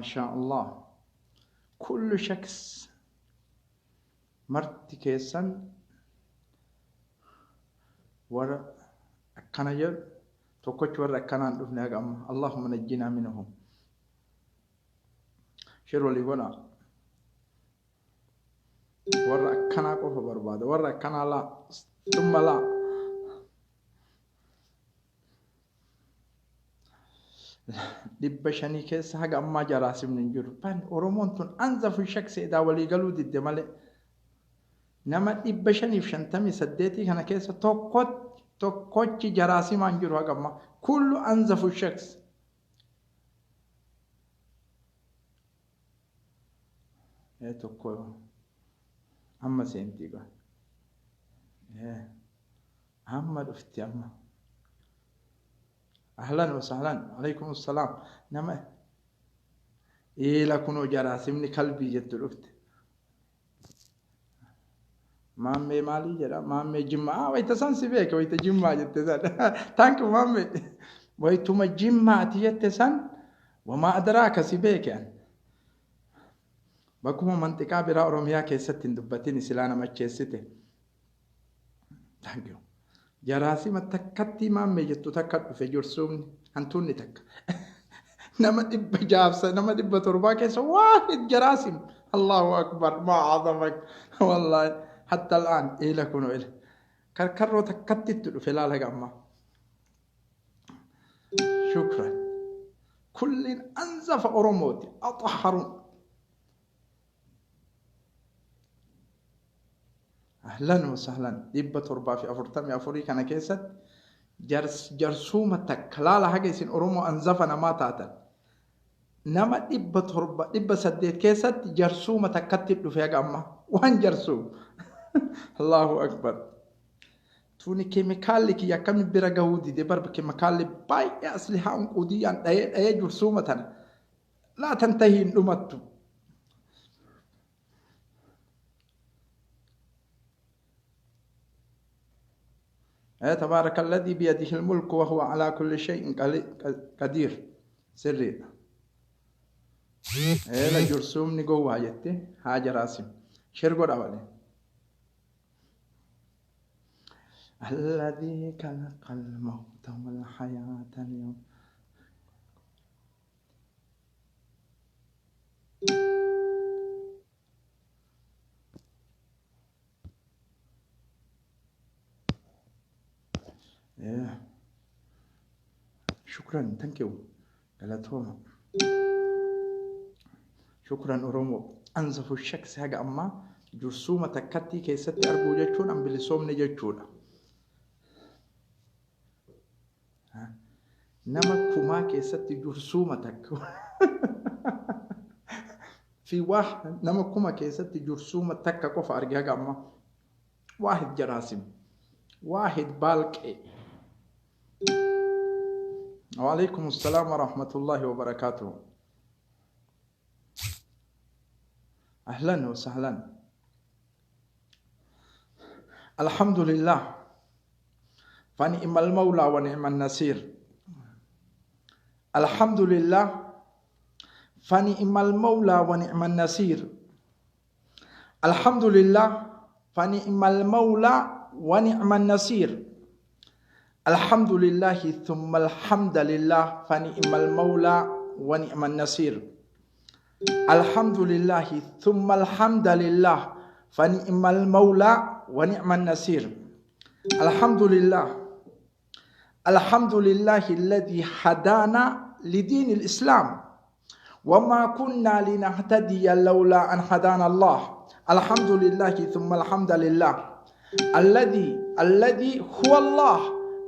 Maashaa Allah. Kullu shaks marti keessan warra akkana jedhu tokkochi warra akkanaan dhufne haga amma. Allahumma najjinaa minhum. Shir walii godhaa. Warra akkanaa qofa barbaada. Warra akkanaa laa. Dhumma laa. 500 keessa haga ammaa jaraasimni hin jiru. Ban Oromoon tun anzafu shaksi edaa walii galuu didde malee. Nama 558 kana keessa tokko tokkochi jaraasimaa hin jiru haga ammaa. Kullu anzafu shaks. Ee tokko amma seentii qaba. Ee amma dhufti amma. Ahlan wa sahlan alaikum salaam nama eela kunoo jaraasimni kalbii jettu dhufte. Maammee maalii jedha? Maammee Jimmaa. Ah, wayita san si beeke wayita Jimmaa jette san. Thank you maammee. Wayituma Jimmaati jette san wamaa adraaka si beeke an. Bakkuma manxiqaa biraa Oromiyaa keessatti hin dubbatin silaa namacheessite. Thank you. Jaraasima takkattii maammee jettu takka dhufe jursuumni hantuunni takka. Nama dhibba jaabsa nama 700 keessa waahid jaraasim. Allahu akbar maa azamak wallaahi hatta al'aan ila kuno ila. Karkarroo takkatti itti dhufe laala gamma. Shukran. Kulliin anzafa Oromooti axaharun. Ahlan wa sahlan 744 kana keessatti jarsuuma takka laala haga isin Oromoo anzafa namaa taatan nama 700 800 keessatti jarsuuma takkatti dhufe haga amma waan jarsuum Allahu akbar tuni keemikaalli kiyya akkami bira gahuu dide bar keemikaalli baay'ee aslihaa unquudiyyaan dhayee dhayee jursuuma tana laa tantahii hin dhumattu تبارك الذي بيده الملك وهو على كل شيء قدير سري لا جرسوم نقوى جتي حاجة راسم شرقوا أولي الذي خلق الموت والحياة اليوم Yeah. Shukran, thank you. Galatooma. Shukran Oromoo. Anzafu shaksi haga ammaa jursuuma takkattii keessatti arguu jechuun an bilisoomne jechuudha. Nama kumaa keessatti jursuuma takka. Fi waa nama kuma keessatti jursuuma takka qofa arge haga ammaa. Waahid jaraasim. Waahid baalqee. وعليكم السلام ورحمة الله وبركاته أهلا وسهلا الحمد لله فنعم المولى ونعم النصير الحمد لله فنعم المولى ونعم النصير الحمد لله فنعم المولى ونعم النصير الحمد لله ثم الحمد لله فنعم المولى ونعم النصير الحمد لله ثم الحمد لله فنعم المولى ونعم النصير الحمد لله الحمد لله الذي هدانا لدين الإسلام وما كنا لنهتدي لولا أن هدانا الله الحمد لله ثم الحمد لله الذي هو الله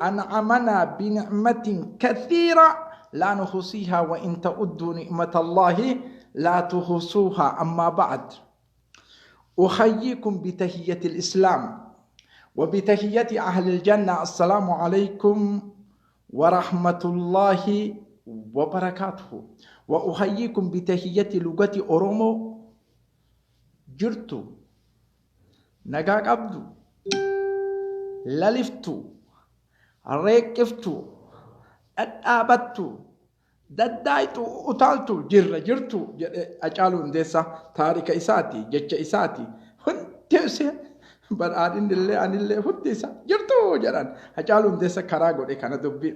أنعمنا بنعمة كثيرة لا نحصيها وإن تعدوا نعمة الله لا تحصوها أما بعد أحييكم بتحية الإسلام وبتحية أهل الجنة السلام عليكم ورحمة الله وبركاته وأحييكم بتحية لغة أورومو jirtu nagaa qabdu laliftu reeqqiftu dhadhaabattu Daddaayitu utaaltu jirra jirtu jedhe Hacaaluu Hundeessaa taarika isaati jecha isaati hundi isee badhaadhinni illee anillee hundi isaa jirtu jedhan Hacaaluu Hundeessa karaa godhe kana dubbii.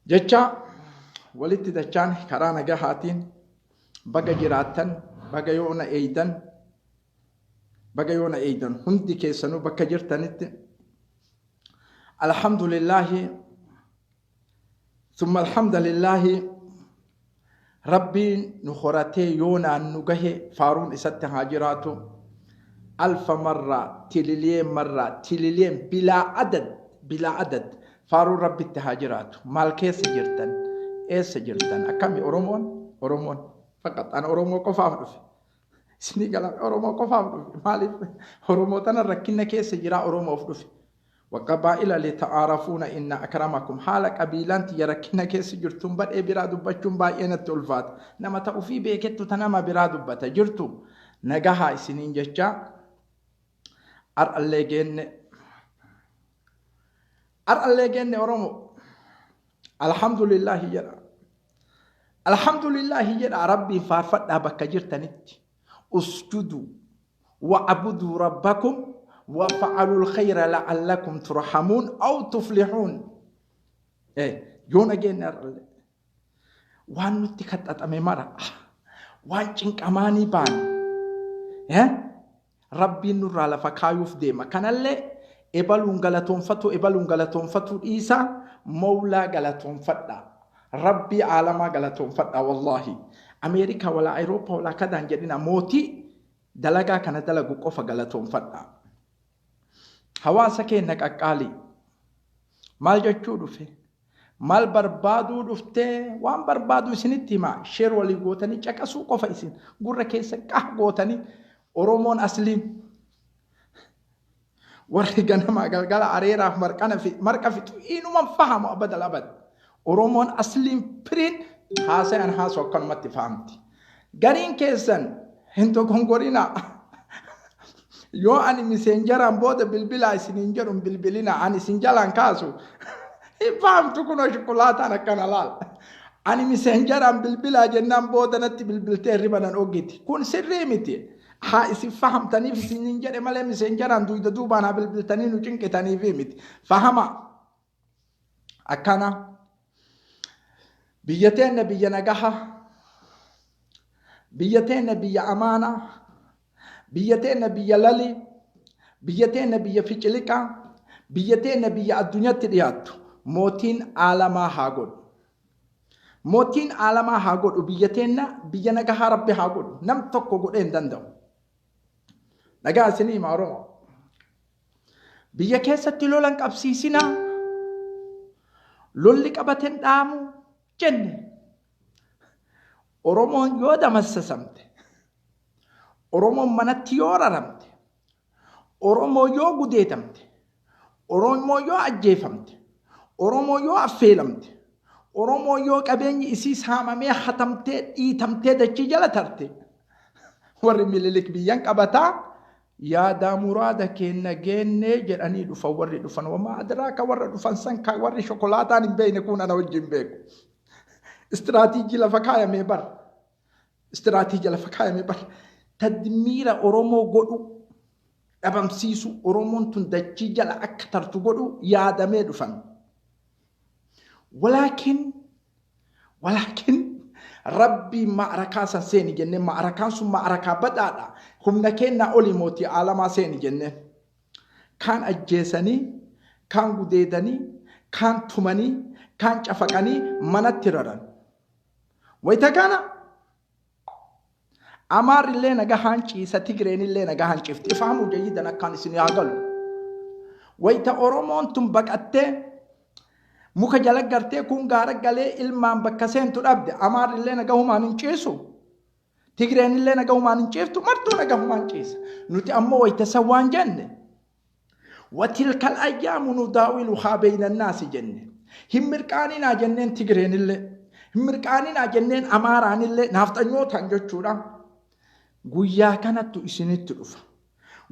Jecha walitti dachaan karaa nagahaatiin baga jiraattan baga yoona eeydan baga yoona eeydan hundi keessanuu bakka jirtanitti alhamdulillaahi Summa alhamdulillaahi Rabbiin nu horatee yoonaan nu gahe faaruun isatti haa jiraatu. Alfa marraa tililiyeen marraa tililiyeen bilaa adad bilaa adad faaruun Rabbitti haa jiraatu. Maal keessa jirtan? Eessa jirtan? Akkami Oromoon? Oromoon faqat an Oromoo qofaaf dhufe. Isinii gala Oromoo qofaaf dhufe. Maaliif Oromoo tana rakkinna keessa jiraa Oromoof dhufe. Waqabaa'ila lita'aarafuuna inna akramakum haala qabiilaan tiyya rakkina keessa jirtuun badhee biraa dubbachuun baay'ee natti ulfaata. Nama ta ufii beekettu ta nama biraa dubbata jirtu nagahaa isiniin jechaa ar'allee geenne ar'allee geenne Oromoo alhamdulillaahi jedha alhamdulillaahi jedha rabbiin faarfadhaa bakka jirtanitti usjuduu wa'buduu rabbakum wafa'alul khayra la'allakum turhamuun aw tuflihuun. Yoo nageenya har'allee waan nutti kaxaxame mara waan cinqamaanii baane rabbiin nurraa lafa kaayuuf deema. Kanallee ebaluun galatoonfatu ebaluun galatoonfatuu dhiisaa mawlaa galatoonfadha. Rabbii aalamaa galatoonfadha wallaahi. Ameerikaa walaa Awurooppaa walaa kadaan jedhina mootii Dalagaa kana dalagu qofa galatoomfadhaa. Hawaasa keenna qaqqaalii. Maal jechuu dhufe? Maal barbaaduu dhuftee? Waan barbaadu isinitti himaa. Sheer walii gootanii caqasuu qofa isin gurra keessa qah gootanii Oromoon asliin warri ganamaa galgala areeraaf marqana fi marqa fixu inuman fahamu abadal abad. Oromoon asliin firiin haasayan haasu akkanumatti fahamti. Gariin keessan hin dogongorinaa. Yoo ani miseenjaraan booda bilbilaa isiniin jedhu hin bilbilinaa ani isin jalaan kaasu. Hin fahamtu kunoo shukulaataan akkana laal. Ani miseenjaraan bilbilaa jennaan booda natti bilbiltee hirriba nan oggiti. Kun sirrii miti. Haa isin fahamtaniif isiniin jedhe malee miseenjaraan duyda duubaan haa bilbiltanii nu cinqitaniifi miti. Fahama. Akkana. Biyya teenna biyya nagaha. Biyya teenna biyya amaana. Biyya teenna biyya lali. Biyya teenna biyya ficiliqa. Biyya teenna biyya addunyatti dhiyaattu. Mootiin aalamaa haa godhu. Mootiin aalamaa haa godhu biyya teenna biyya nagahaa rabbi haa godhu. Nam tokko godhee hin danda'u. Nagaa isinii hima Oromoo. Biyya keessatti lola hin qabsiisinaa. Lolli qabate hin dhaamu jenne. Oromoon yoo damassasamte, Oromoon manatti yoo raramte, Oromoo yoo gudeedamte, Oromoo yoo ajjeefamte, Oromoo yoo affeelamte, Oromoo yoo qabeenyi isii saamamee hatamtee dhiitamtee dachii jala tarte, warri Mililik biyyan qabataa yaadaa muraada keenna geennee jedhanii dhufan warri dhufan wamaa adraaka warra dhufan san ka warri shokolaataan hin beekne kun ana wajjin beeku. Istiraatiijii lafa kaayamee bar. Istiraatiijii lafa kaayamee bar. Tadmiira Oromoo godhu dhabamsiisu Oromoon tun dachii jala akka tartu godhu yaadamee dhufan. Walaakin Walaakin Rabbiin ma'arakaa san seeni jenneen ma'arakaan sun ma'arakaa badaadha. Humna keennaa olii mootii aalamaa seeni jenneen. Kaan ajjeesanii, kaan gudeedanii, kaan tumanii, kaan cafaqanii manatti raran. Wayita kana Amaarrillee nagahaan ciisa, Tigreenillee nagahaan ciifti. Ifahamuu jayyidan akkaan isin haa galu. Wayita Oromoon tun baqattee muka jala gartee kun gaara galee ilmaan bakka seentu dhabde Amaarrillee nagahumaan hin ciisu. Tigreenillee nagahumaan hin ciiftu martuu nagahumaan ciisa. Nuti ammoo wayita san waan jenne watilkal ayyaamu nudaawiluhaa beeynannaasi jenne. Hin mirqaaninaa jenneen Tigreenillee. Hin mirqaaninaa jenneen Amaaraanillee naafxanyootaan jechuudha. Guyyaa kanattu isinitti dhufa.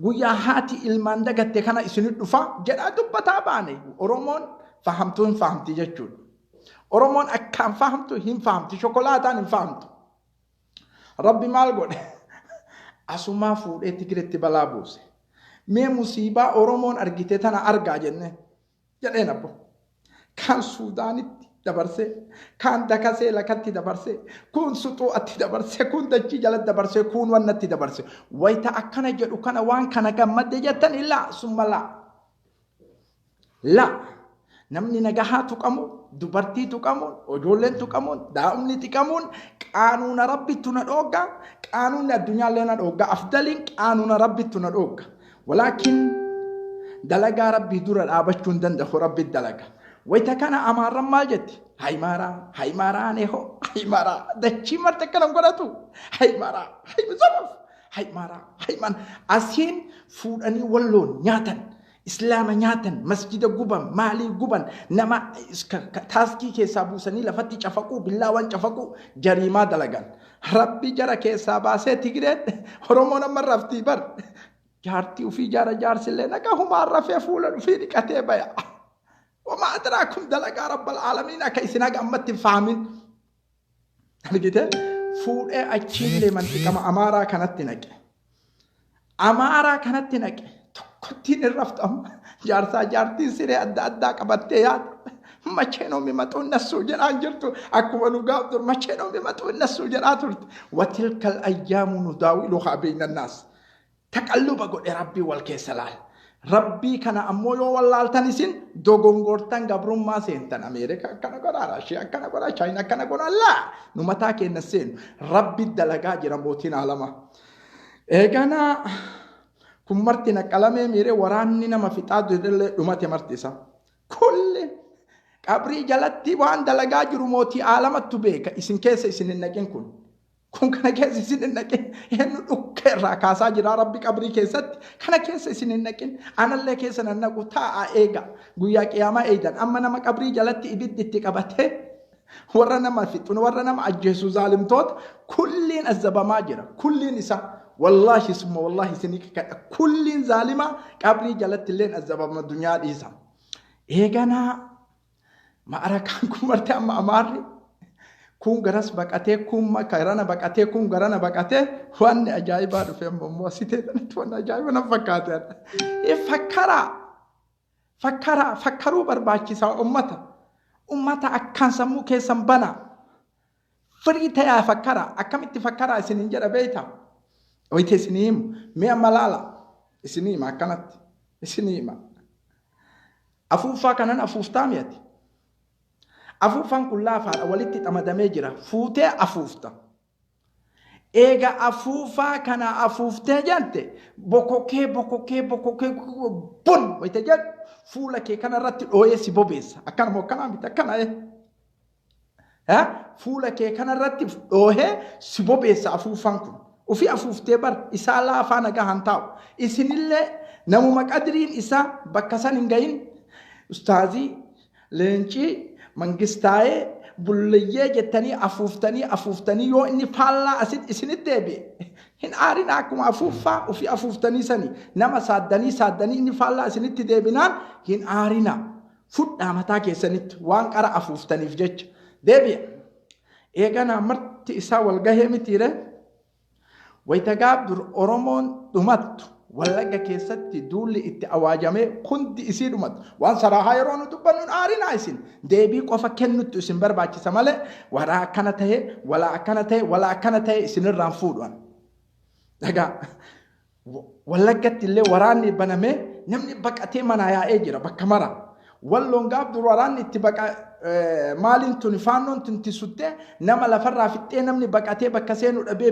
Guyyaa haati ilmaan dagatte kana isinitti dhufa jedhaa dubbataa baane. Oromoon fahamtuu hin fahamti jechuudha. Oromoon akkaan fahamtu hin fahamti. Shokolaataan hin fahamtu. Rabbi maal godhe? Asumaa fuudhee Tigiretti balaa buuse. Mee musiibaa Oromoon argite tana argaa jenne jedheen abbo. Kaan Suudaanitti dabarsee, kaan dakasee lakatti dabarsee, kun suxuu'atti dabarsee, kun dachii jalatti dabarsee, kun wannatti dabarsee. Wayita akkana jedhu kana waan kana gammadde jettan illaa summa laa. Laa namni nagahaa tuqamu, dubartii tuqamuun, ijoolleen tuqamuun, daa'imni tuqamuun qaanuuna rabbittu na dhoogga, qaanuunni addunyaallee na dhoogga, afdaliin qaanuuna rabbittu na dhoogga. Walaakin dalagaa rabbii dura dhaabachuu hin danda'u rabbi dalaga. Wayita kana amaarran maal jetti? Haymaaraa, haymaaraa neho, haymaaraa dachii marte akkana hin godhatu. Haymaaraa, hayma haymaaraa, haymaan asiin fuudhanii walloon nyaatan. Islaama nyaatan, masjida guban, maalii guban, nama taaskii keessaa buusanii lafatti cafaquu, billaawwan cafaquu, jariimaa dalagan. Rabbi jara keessaa baasee Tigireen Oromoon amma raftii bar. Jaartii ofii jaara jaarsillee nagaa humaan rafee fuula ofii dhiqatee baya. Wamaa adraakum dalagaa rabbal aalamiin akka isin haga ammatti hin fahamin. Argite fuudhee achiillee manxiqama Amaaraa kanatti naqe. Amaaraa kanatti naqe. Tokkottiin hin raftu amma. Jaarsaa jaartiin siree adda addaa qabattee yaada. Machee noo mimaxuu nassuu jedhaan jirtu. Akkuma nu gaaf dur machee noo mimaxuu nassuu jedhaa turte. Watilkal ayyaamu nu daawiluhaa beeyna naas. Taqalluba godhe rabbii wal keessa laal. Rabbii kana ammoo yoo wallaaltan isin dogongortan gabrummaa seentan. Ameerikaa akkana godhaa, Raashiyaa akkana godhaa, Chaayinaa akkana godhaa. Laa nu mataa keenya seenu. Rabbi dalagaa jira mootiin alamaa. Eeganaa kun marti naqqalamee miiree waraanni nama fixaa dirree dhumate marti isaa. Kulli qabrii jalatti waan dalagaa jiru mootii aalamattu beeka. Isin keessa isin hin naqin kun. Kun kana keessa isin hin naqin. Eenyu dhukkee irraa kaasaa jira rabbi qabrii keessatti. Kana keessa isin hin naqin. Anallee keessa nan naqu taa'aa eega. Guyyaa qiyaamaa eeydan. Amma nama qabrii jalatti ibiddi itti qabatee warra nama fixu warra nama ajjeesu zaalimtoota kulliin azabamaa jira. Kulliin isaa wallaahi summa wallaahi isinii kakadha. Kulliin zaalimaa qabrii jalatti illeen azabama dunyaa dhiisa. Eeganaa ma'arakaan kun marte amma amaarri kun garas baqatee kun garana baqatee kun garana baqatee wanni ajaa'ibaa dhufe amma immoo asitee kanatti wanni ajaa'iba na fakkaate. Fakkaraa fakkaraa fakkaruu barbaachisaa ummata ummata akkaan sammuu keessan banaa firii ta'aa fakkaraa akkamitti fakkaraa isiniin jedha beektaa wayita isinii himu mee amma laala isinii hima akkanatti isinii hima. Afuuffaa kanan afuuftaa mi'ati. Afuuffaan kun laafaadha walitti xamadamee jira. Fuutee afuufta. Eega afuufaa kana afuuftee jette bokokee bokokee bokokee bun wayita jedhu fuula kee kanarratti dhooyee si bobeessa. Akkana moo akkanaa miti akkana ee. Fuula kee kanarratti dhoohee si bobeessa afuuffaan kun. Ofii afuuftee bar isaa laafaa nagaa han taa'u. Isinillee namuma qadriin isaa bakka san hin gahin ustaazii, leencii, mangistaayee, bulleyyee jettanii afuuftanii afuuftanii yoo inni faallaa asit isinitti deebi'e hin aarinaa akkuma afuuffaa ofii afuuftanii sanii nama saaddanii saaddanii inni faallaa isinitti deebinaan hin aarinaa. Fudhaa mataa keessanitti waan qara afuuftaniif jecha. Deebi'a. Eeganaa marti isaa wal gahee mitiire. Wayita gaaf dur Oromoon dhumattu Wallagga keessatti duulli itti awaajamee hundi isii dhumatu. Waan saraahaa yeroo nu dubbannu hin aarinaa isin. Deebii qofa kennuttu isin barbaachisa malee walaa akkana ta'e walaa akkana ta'e walaa akkana ta'e isinirraan fuudhu. Dhagaa Wallaggatti illee waraanni banamee namni baqatee manaa yaa'ee jira bakka mara. Walloon gaaf dur waraanni itti baqa maaliin tuni faannoon tun tisuttee nama lafarraa fixxee namni baqatee bakka seenu dhabee.